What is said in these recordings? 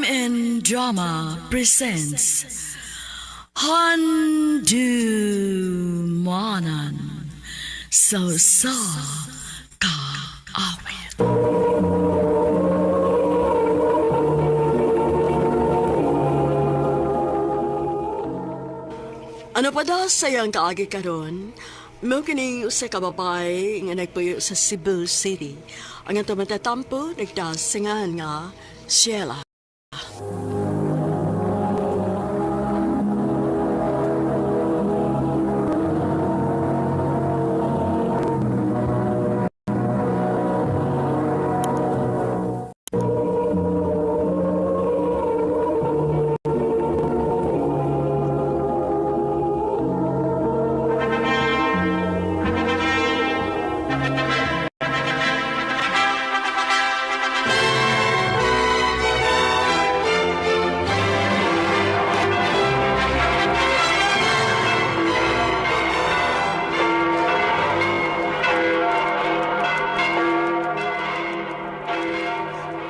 MN Drama presents Handu Manan So Sa Kaawit. Ano pa daw sayang kaagi karon? Mao kining usa ka babae nga nagpuyo sa Cebu City. Ang atong matatampo nagdasingan nga Sheila.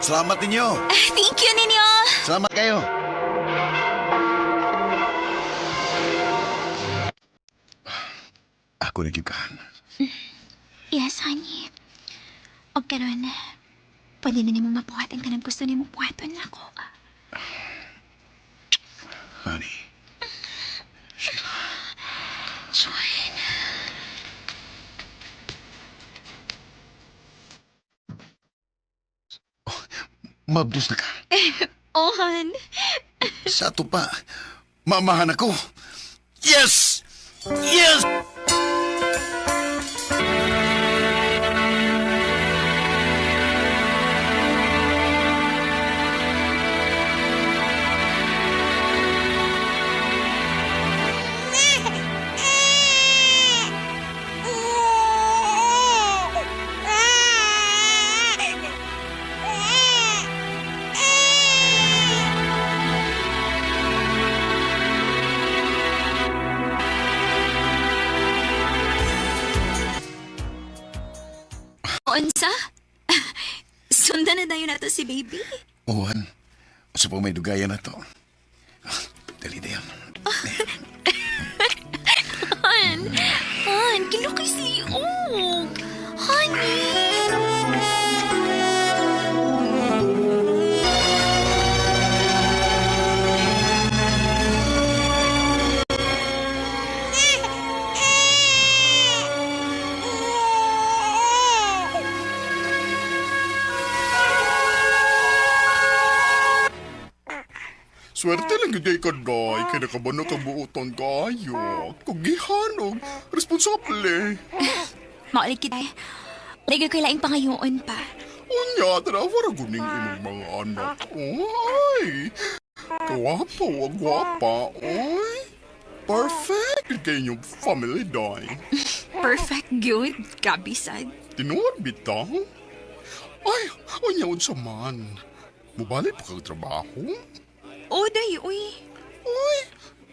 Salamat ninyo. Thank you ninyo. Salamat kayo. Ako na gyud. Yes, honey. Og karon, pwede na nimo mabuhat ang kanang gusto nimo buhaton nako. Honey. John. Mabdos na ka. Oh, hon. Sa ato pa, mamahan ako. Yes! Yes! Unsa? Sundan na dayon nato si baby. Uwan, sa pa may dugayan na to. Dali na yan. Hon, hon, kilukay si liog. Honey. Swerte lang gyud ka day, kay nakabano ka buoton kaayo. Kugihanog, responsable. Maulit kita. Lagi ko laing pangayoon pa. Unya, tara, wara guning imong mga anak. Oy, kawapo, gwapa, oy. Perfect gyud kay inyong family day. Perfect good. Grabe sad. Tinuod bitaw. Ay, unya unsa man. Mubalik pa kag trabaho? Oh, day, uy. Uy,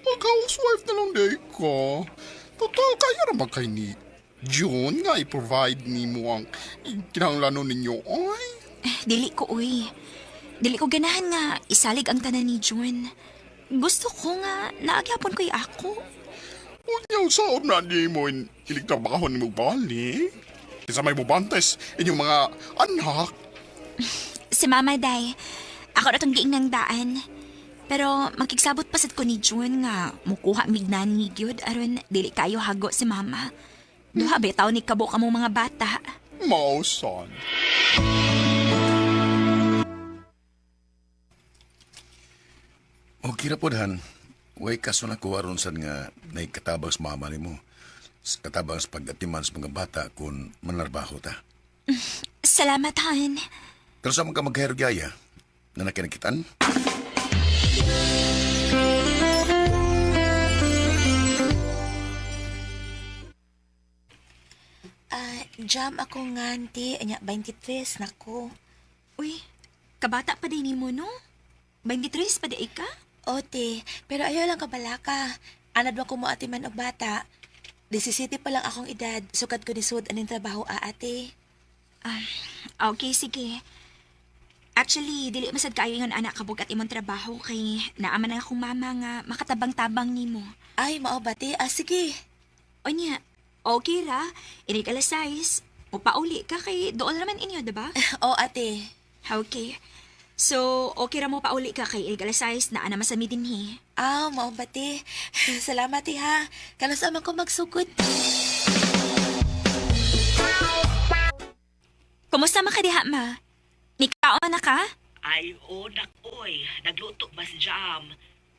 mag-housewife na lang day ko. Total, kaya naman kay ni June nga i-provide ni mo ang kinahanglanon ninyo. Ay, Dili ko, uy. Dili ko ganahan nga isalig ang tanan ni June. Gusto ko nga naagyapon ko'y ako. unya, saon na ni mo ilig trabaho ni mo balik. Kisa may mubantes inyong mga anak. Si Mama Day, ako na tong giing ng daan. Pero makigsabot pa sad ko ni June nga mukuha mignan ni gyud aron dili kayo hago si Mama. Duha bitaw ni kabo kamo mga bata. Mausan. Okay ra pod han. Way kaso na ko aron sad nga naikatabang sa mama nimo. Sa katabang sa pag-atiman sa mga bata kung manarbaho ta. Salamat, Han. Pero sa mga magkahirugyaya, na nakinakitan? Ah, jam ako nga, auntie. Anya, 23 na ko. Uy, kabata pa din nimo no? 23 pa di ka? Ote, pero ayaw lang kabalaka. Anad man ko mo ati man og bata. 17 pa lang akong edad. Sukad ko ni sud aning trabaho aate. Ah, okay, sige. Actually, dili masad kaayo ingon anak kabug at imong trabaho kay naaman na akong mama nga makatabang-tabang nimo. Ay, mao ba te? Ah, sige. Onya, okay ra. Inig alas 6. Mupauli ka kay dool raman inyo, diba? Oo, ate. Okay. So, okay ra mo pauli ka kay inig alas 6 na ana masami dinhi. Ah, mao ba te? Salamat te ha. Kanus-a man ko magsugod. Kumusta man ka diha, ma? Nikaon na ka? Ay, o nakoy, nagluto mas jam.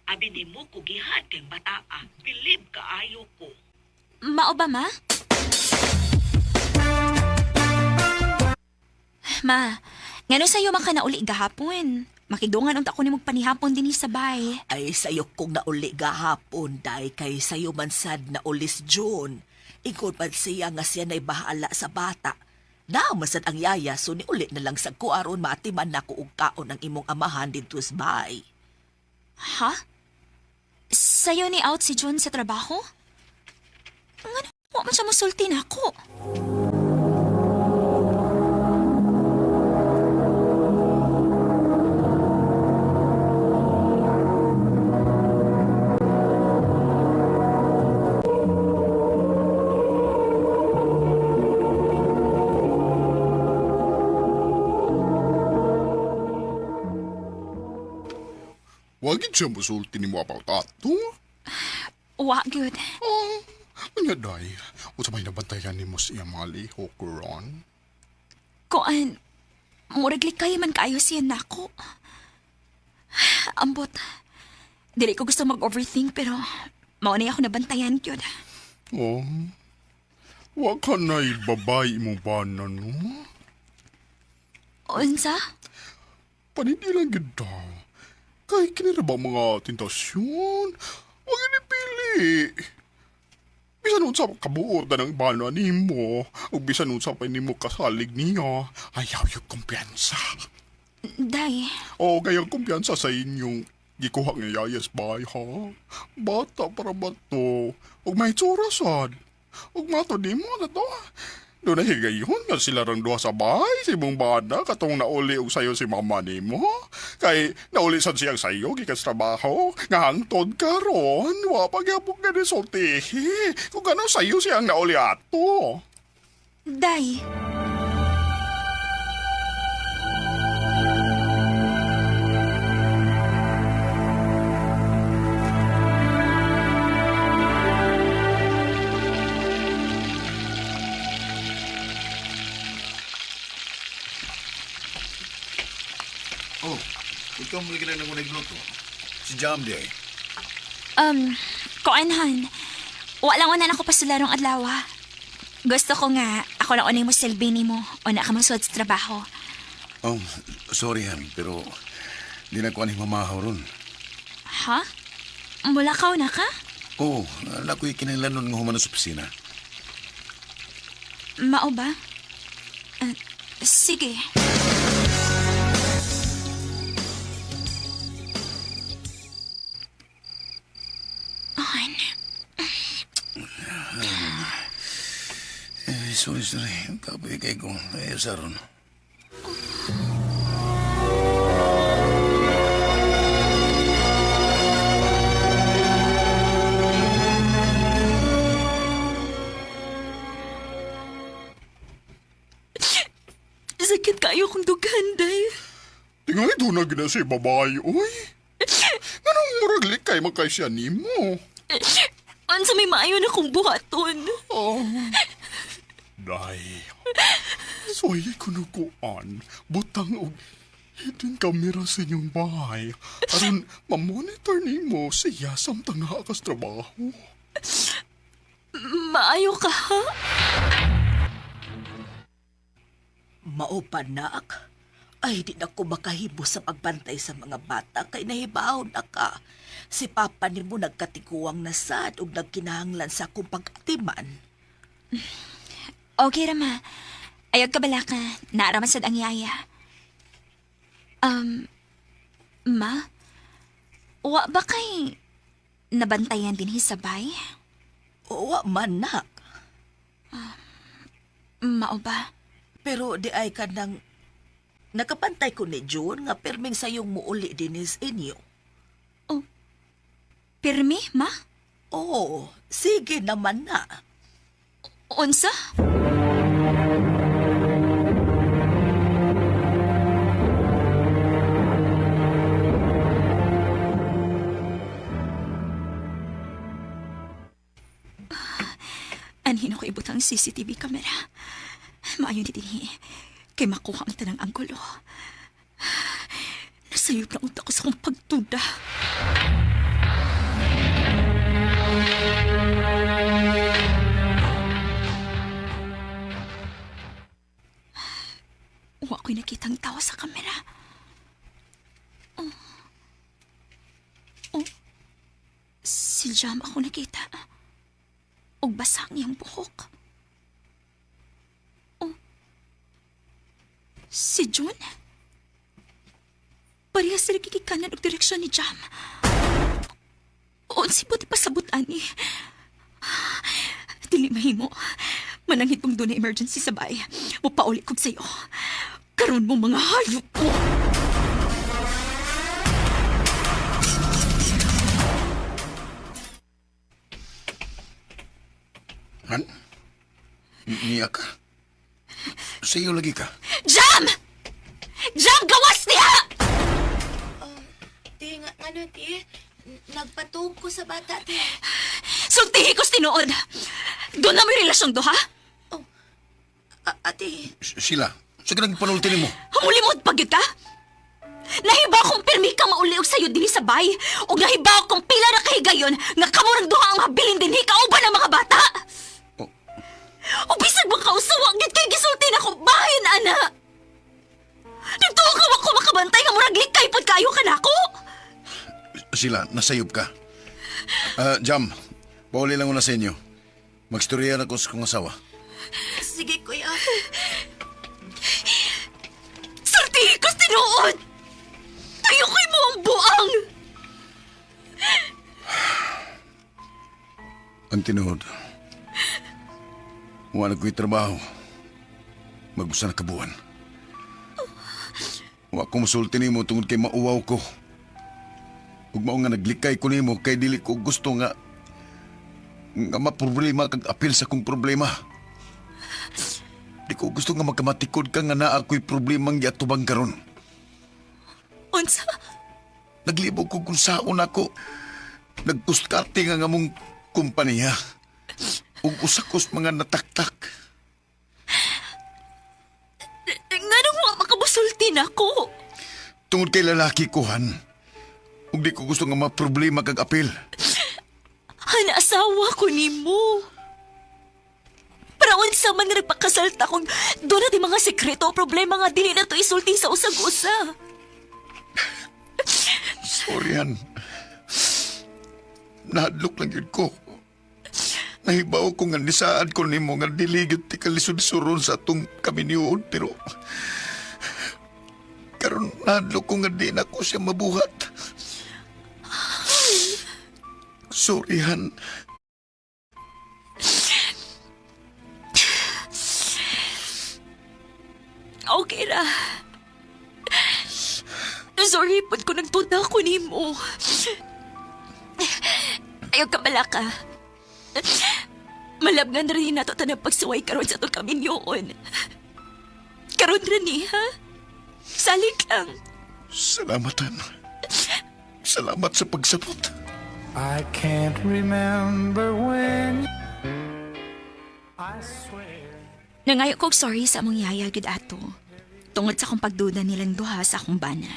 Abi nimo ko gihat kay bataa. Bilib kaayo ko. Mao ba, ma? Ma, ngano sa'yo man ka nauli gahapon? Makidungan unta ko nimong panihapon dinhi sa bay. Ay, sayo kong nauli gahapon, day kay sayo man sad nauli si June. Ingon man siya nga siya na'y bahala sa bata. Namasad ang yaya, so niuli na lang sa ko aron maatiman na ko og kaon ang imong amahan didto sa bahay. Ha? Sa'yo ni out si John sa trabaho? Ngano, wa man siya musulti nako. Wag gid siya musulti nimo about ato. Wa gyud. Oh, unya day. Unsa may nabantayan nimo sa iyang mga lihok ron? Kuan, murag likay man kaayo siya nako. Ambot. Dili ko gusto mag-overthink pero mao na ako nabantayan gyud. Oh. Wa ka na'y babay imong bana, no? Unsa? Panindilan gid daw. Kay kini ra ba mga tentasyon? Wa gid pili. Bisan unsa kabuot na ng bana nimo, ug bisan unsa pa nimo kasalig niya, ayaw yung kumpiyansa. Day, O kaya kumpiyansa sa inyong gikuha nga yayas bay ha. Bata para ba to? Ug may tsura sad. Ug mato di mo na to. Doon na higayon nga sila rang duha sa bahay, si mong bana, katong nauli og sayo si mama nimo. Kay nauli sad siyang sayo gikan sa trabaho, nga hangtod karon, wa pa gyapon nga nisultihi. Kung gano'n sayo siyang nauli ato. day. Oh, ikaw mo lagi na nang nagluto. Si Jam di ay. Kuan han. Wa lang unan ako pasularong adlaw. Gusto ko nga ako lang unay mo silbi nimo, una ka masuod sa trabaho. Oh, sorry han, pero di na ko aning mamahaw ron. Ha? Mula ka na ka? Oo, oh, ala ko'y kinahanglan nun nga humano sa opisina. Mao ba? Ah, sige. An, Eh, sorry, sorry. Kapoy kay ko. Eh, sa ron. Sakit kayo kong dughan, day. Tingali doon na gina si babae, uy. Nganong murag likay man kay siya nimo? Unsa may maayo na kong buhaton. Oh. Day. Soy kunukuan, butang og hidden camera sa inyong bahay. Aron mamonitor nimo siya samtang naa kas trabaho. Maayo ka, ha? Mao pa, nak. Ay, di na ko makahibo sa pagbantay sa mga bata kay nahibaw na ka. Si papa nimo nagkatiguang na sad ug nagkinahanglan sa akong pag-atiman. Okay, Rama. Ayog ka bala ka. Naaraman sad ang yaya. Ma? Wa ba kay nabantayan din sabay? Wa man, nak. Mao ba? Pero di ay ka nang Nakapantay ko ni June nga pirming sayong muuli dinis inyo. Pirmi, ma? Oo, sige naman na. Unsa? Anhin ako ibutang CCTV camera. Maayo ni dinhi. Kay makuha ang tanang anggulo. Nasayop na unta ko sa akong pagtuda. Wa ko'y nakitang tao sa kamera. Oh. Oh. Si Jam ako nakita. Og basa ang iyang buhok. Oh. Si June? Pareha sila gigikanan og direksyon ni Jam. Unsi po di pasabot ani. Dili mahimo. Mananghit kong doon na emergency sa bay. Mupauli kog sayo. Karon mo mga hayop ko. Han? Niya ka? Sa iyo lagi ka. Jam! Jam, gawas niya! Ti, nga, ano, ti? Nagpatuog ko sa bata, ti. Sultihi ko sa tinuod. Doon na may relasyon do, ha? Ate, Sila, sa kanang panulti nimo. Hamulimod pag yun ka? Nahiba akong pirmi kang mauli og sayo dinhi sa bay. Og nahiba akong pila na kahigayon nga kamo nang duha ang habilin dinhi kauban ang mga bata. Oh. O bisag makausawa gid kay gisulti na ko bahin ana. Nagtuo ka wa ko makabantay nga murag likay pod kayo kanako. Sila, nasayop ka. Ah, Jam, pauli lang una sa inyo. Magstorya na ko sa kong asawa. sige, kuya. Sultihi ko sa tinuod. Tayo ko'y mo ang buang. Ang tinuod. Wala ko'y trabaho. Mag-usa na kabuan. Wa ko musulti nimo tungod kay mauwaw ko. Ug mao nga naglikay ko nimo kay dili ko gusto nga nga maproblema kag apil sa kong problema. Di ko gusto nga magkamatikod ka nga naa ko'y problemang giatubang karon. Unsa? Naglibog ko kung saon ako. Nagkuskarte nga nga mong kumpanya. Ug usa kos mga nataktak. Nganong wa makamusulti nako? Tungod kay lalaki ko, Han. Ug di ko gusto nga maproblema kag apil. Han, asawa ko nimo. Para unsa man nga nagpakasal ta kung doon na di mga sekreto o problema nga dili na to isulti sa usag-usa. Sorry, Han. Nahadlok lang yun ko. Nahibaw ko nga nisaad ko nimo nga dili gyud ti kalisod-suron sa atong kaminiyon pero karon nahadlok ko nga di na ko siya mabuhat. Sorry, Han. Okay ra. Sorry pod ko nagtuda ko nimo. Ayaw ka bala ka. Malabngan rin nato tanang pagsuway karon sa itong kaminyoon. Karon ra ni, ha? Salig lang. Salamat, Han. Salamat sa pagsabot. I can't remember when I swear. Nangayo kog sorry sa among yaya gid ato. Tungod sa akong pagduda nilang duha sa akong bana.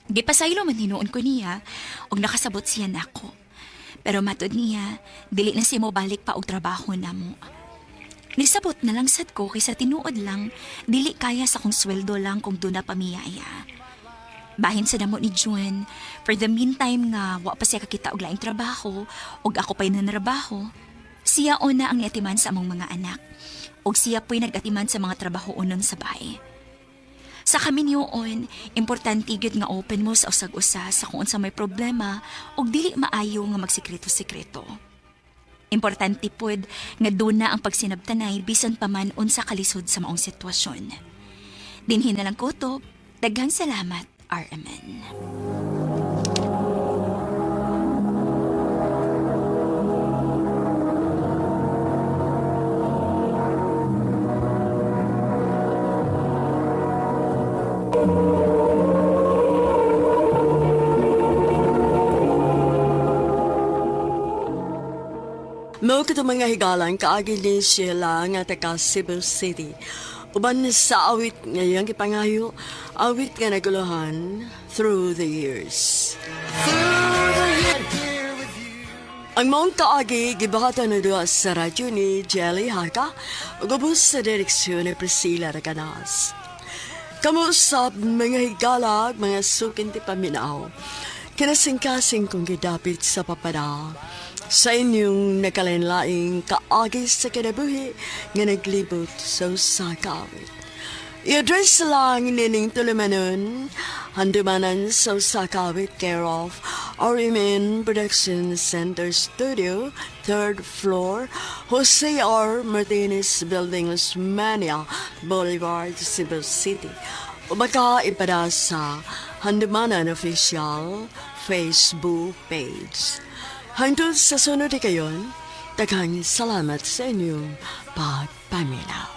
Gipasaylo man hinuon ko niya og nakasabot siya nako. Pero matod niya, dili na siya mobalik pa og trabaho namo. Nisabot na lang sad ko kaysa tinuod lang, dili kaya sa akong sweldo lang kung doon na pamiyaya. Bahin sa namo ni June, for the meantime nga wa pa siya kakita og laing trabaho ug ako pa'y nanrabaho, siya una ang niatiman sa among mga anak. Ug siya po'y nag-atiman sa mga trabaho unon sa bahay. Sa kaminyoon, importante gyud nga open mo sa usag-usa sa kung unsa may problema ug dili maayo nga magsikreto-sikreto. Importante pod nga duna ang pagsinabtanay bisan pa man unsa kalisod sa maong sitwasyon. Dinhi na lang kutob. Daghang salamat, RMN. Mao kato mga higalan kaagi ni Sheila nga taga Cebu City. Uban sa awit nga iyang gipangayo, awit nga naguluhan through the years. Ang maong kaagi gibahatan na duha sa radyo ni Jelly Haka ug ubos sa direksyon ni Priscilla Raganas. Kamusap mga higalag, mga sukin ti paminaw. Kinasingkasing kong gidapit sa papada. Sa inyong nakalain-laing kaagi sa kinabuhi nga naglibot sa usa ka awit. I-address lang nining tulumanon, handumanan sa usa ka awit care of RMN Production Center Studio, third floor, Jose R. Martinez Building, Osmania Boulevard, Cebu City. O baka ipada sa Handumanan Official Facebook page. Hangtod sa sunod kayon, daghang salamat sa inyong pagpaminaw.